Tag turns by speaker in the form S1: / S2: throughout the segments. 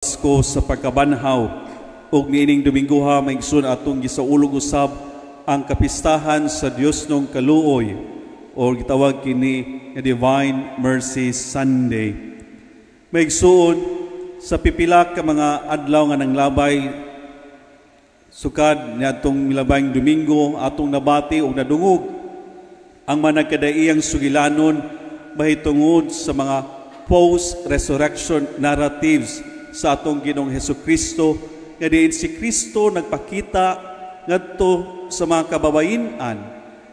S1: Pasko sa pagkabanhaw. Ug niining Domingoha, mga igsoon, atong gisaulog usab ang kapistahan sa Dios nung Kaluoy o gitawag kini nga Divine Mercy Sunday. Mga igsoon, sa pipila ka mga adlaw nga nanglabay sukad niadtong milabayng Domingo, atong nabati ug nadungog ang mga nagkadaiyang sugilanon mahitungod sa mga post-resurrection narratives sa atong Ginoong Hesus Kristo, nga diin si Kristo nagpakita ngadto sa mga kababayin-an,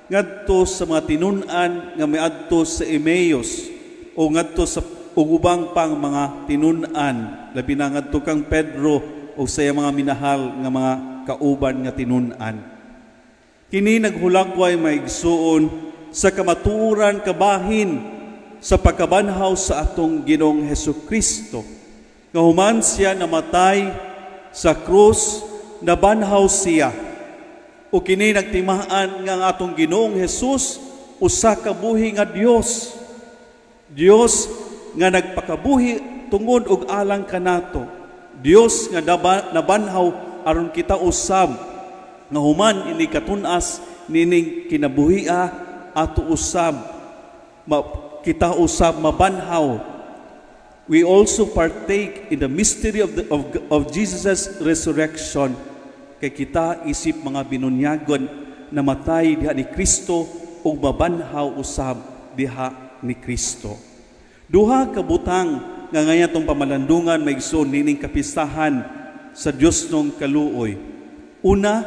S1: ngadto sa mga tinun-an nga miadto sa Emmaus o ngadto sa ubang pang mga tinun-an, labi na ngadto kang Pedro o sa iyang mga minahal nga mga kauban nga tinun-an. Kini naghulagway, mga igsuon, sa kamatuoran kabahin sa pagkabanhaw sa atong Ginoong Hesus Kristo. Nga human siya namatay sa krus, nabanhaw siya. O kini nagtimaan nga ang atong Ginoong Hesus usa ka buhi nga Dios. Dios nga nagpakabuhi tungod og alang kanato. Dios nga nabanhaw aron kita usab nga human ini katunas nining kinabuhia, ato usab kita usab mabanhaw. We also partake in the mystery of Jesus' resurrection kay kita isip mga binunyagon namatay diha ni Kristo ug mabanhaw usab diha ni Kristo. Duha ka butang nga ngayon atong pamalandungan, mga igsoon, nining kapistahan sa Dios nung Kaluoy. Una,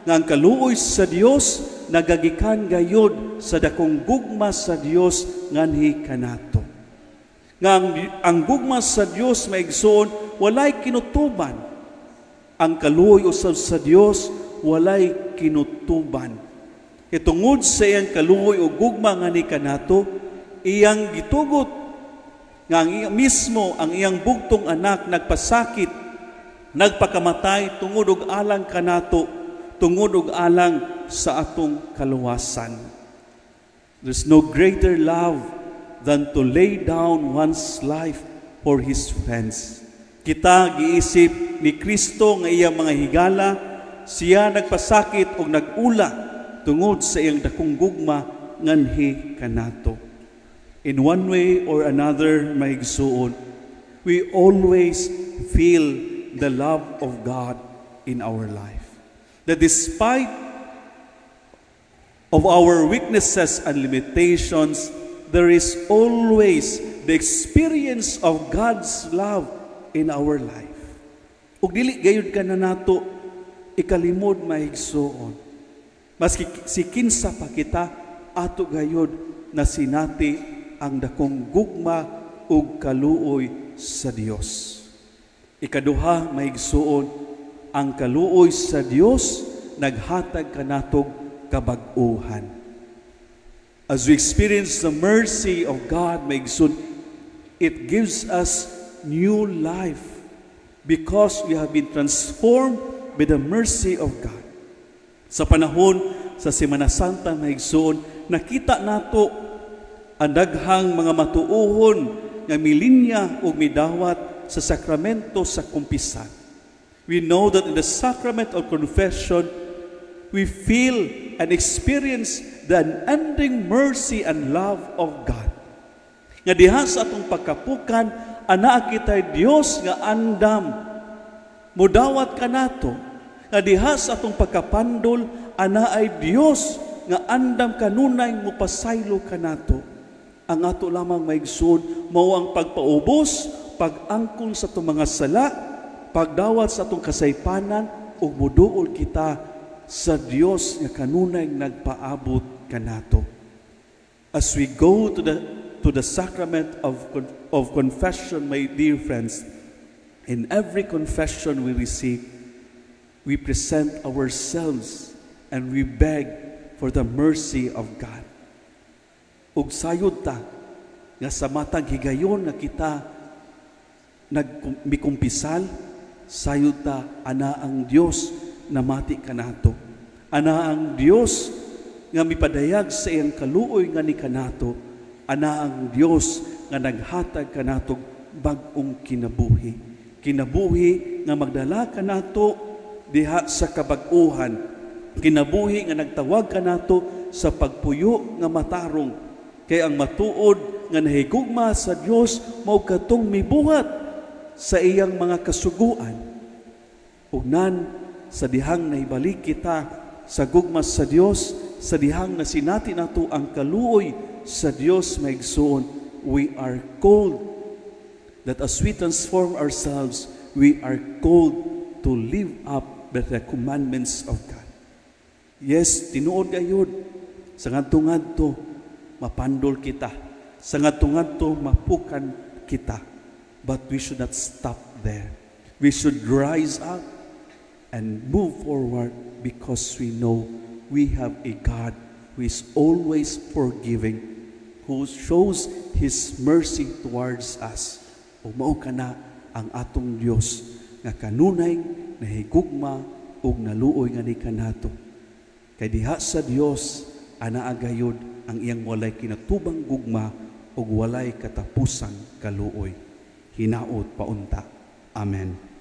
S1: nga ang kaluoy sa Dios nagagikan gayod sa dakong gugma sa Dios nganhi kanato. Nga ang gugma sa Dios, mga igsoon, walay kinutuban. Ang kaluoy usab sa Dios walay kinutuban. Kay tungod sa iyang kaluoy o gugma nga ni kanato, iyang gitugot nga ang iyang mismo, ang iyang bugtong anak, nagpasakit, nagpakamatay tungod og alang kanato, tungod og alang sa atong kaluwasan. There's no greater love than to lay down one's life for his friends. Kita giisip ni Kristo nga iyang mga higala, siya nagpasakit og nag-ula tungod sa iyang dakong gugma nganhi kanato. In one way or another, mga igsuon, we always feel the love of God in our life. That despite of our weaknesses and limitations, there is always the experience of God's love in our life. Ug dili gayud ka na nato ikalimod, mga igsuon. Maski si kinsa pa kita, ato gayud na sinati ang dakong gugma ug kaluoy sa Dios. Ikaduha, mga igsuon, ang kaluoy sa Dios naghatag kanatog kabag-uhan. As we experience the mercy of God, mga igsoon, it gives us new life because we have been transformed by the mercy of God. Sa panahon sa Semana Santa, mga igsoon, nakita nato ang daghang mga matuohon nga milinya ug midawat sa sakramento sa kumpisal. We know that in the sacrament of confession, we feel and experience the unending mercy and love of God. Nga diha sa atong pagkapukan, anaa kita'y Dios nga andam mudawat kanato. Nga diha sa atong pagkapandol, anaay Dios nga andam kanunay mupasaylo kanato. Ang ato lamang, mga igsoon, mao ang pagpaubos, pag-angkon sa atong mga sala, pagdawat sa atong kasaypanan ug muduol kita sa Dios nga kanunay nagpaabot kanato. As we go to the sacrament of confession, my dear friends, in every confession we receive, we present ourselves and we beg for the mercy of God. Ug sayod ta nga sa matag higayon nga kita nagmikumpisal, sayod ta ana ang Dios namati kanato. Ana ang Dios nga mipadayag sa iyang kaluoy nga ni kanato. Ana ang Dios nga naghatag kanatog bag-ong kinabuhi. Kinabuhi nga magdala kanato diha sa kabag-uhan. Kinabuhi nga nagtawag kanato sa pagpuyo nga matarong. Kay ang matuod nga nahigugma sa Dios mao katong mibuhat sa iyang mga kasuguan. Ug nan sa dihang naibalik kita sa gugma sa Dios, sa dihang nasinati nato ang kaluoy sa Dios, mga igsoon, we are called that as we transform ourselves, we are called to live up the commandments of God. Yes, tinuod gayud, sa ngadto-ngadto mapandol kita. Sa ngadto-ngadto mapukan kita. But we should not stop there. We should rise up and move forward because we know we have a God who is always forgiving, who shows His mercy towards us. O mao kana ang atong Dios nga kanunay nahigugma ug naluoy nga kanato. Kay diha sa Dios anaa gayud ang iyang walay kinatubang gugma ug walay katapusang kaluoy. Hinaot paunta. Amen.